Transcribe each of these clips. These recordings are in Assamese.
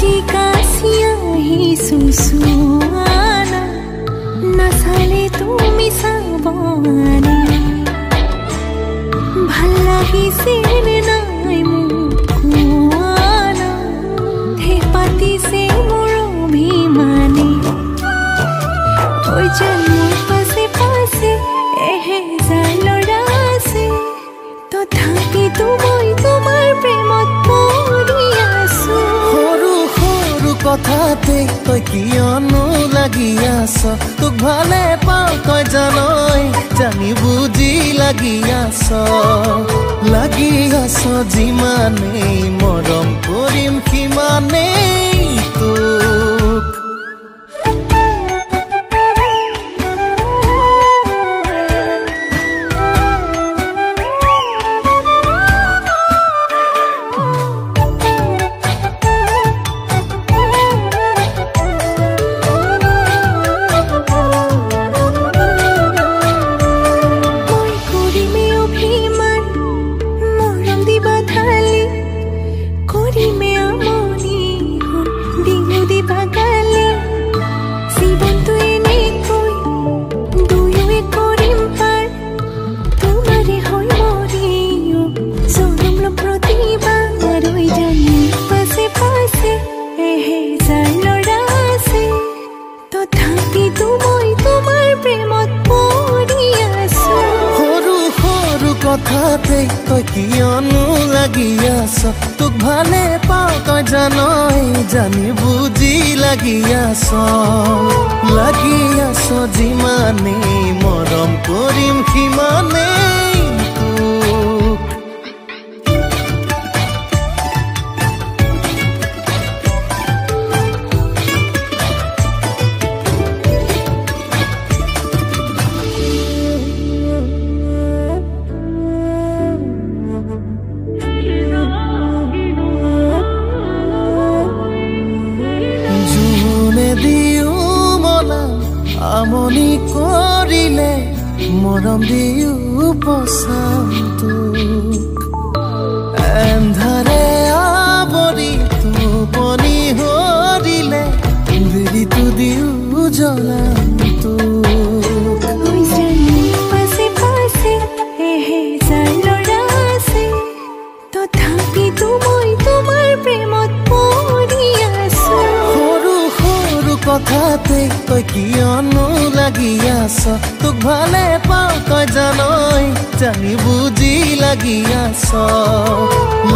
সাজি কাচি আহিছো চোৱানা, নাচালে তুমি চাবানে? ভাল লাগিছে নে নাই মোক কোৱানা, ঠেহ পাতিছে মোৰ অভিমানে। ঐ যেন মোৰ পাছে পাছে এহেজাৰ ল'ৰা আছে, তথাপিতো মই তোমাৰ প্ৰেমত পৰি আছো। সৰু সৰু কথাতে তই কিয়নো লাগি আছ? তোক ভালে পাওঁ তই জানই, জানি বুজি লাগি আছ। লাগি আছ যিমানেই, মৰম কৰিম সিমানেই তোক। মই কৰিমে অভিমান, মৰম দিবা ঢালি, কৰিমে আমনি সোণ দিও দিবা গালি। জীৱনটো এনেকৈ দুয়োৱে কৰিম পাৰ, তোমাৰে হৈ মৰিও জনম ল'ম প্ৰতিবাৰ। ঐ জানি পাছে পাছে এহেজাৰ ল'ৰা আছে, তথাপিতো মই তোমাৰ প্ৰেমত পৰি আছো। সৰু সৰু কথাতে তই কিয়নো লাগি আছ? তোক ভালে পাওঁ তই জানই, জানি বুজি লাগি আছ। লাগি আছ যিমানেই, মৰম কৰিম সিমানেই তোক। জোনে দিও মনা আমনি কৰিলে, মৰম দিও বচাম তোক। এন্ধাৰে আৱৰি টোপনি হৰিলে, বেলিটো দিও জ্বলাম তোক। ঐ জানি পাছে পাছে এহেজাৰ ল'ৰা আছে, তথাপিতো মই তোমাৰ প্ৰেমত পৰি আছো। সৰু সৰু কথাতে তই কিয়নো লাগি আছ? তোক ভালে পাওঁ তই জানই, জানি বুজি লাগি আছ।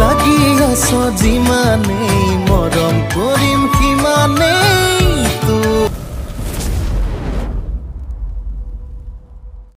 লাগি আছ যিমানেই, মৰম কৰিম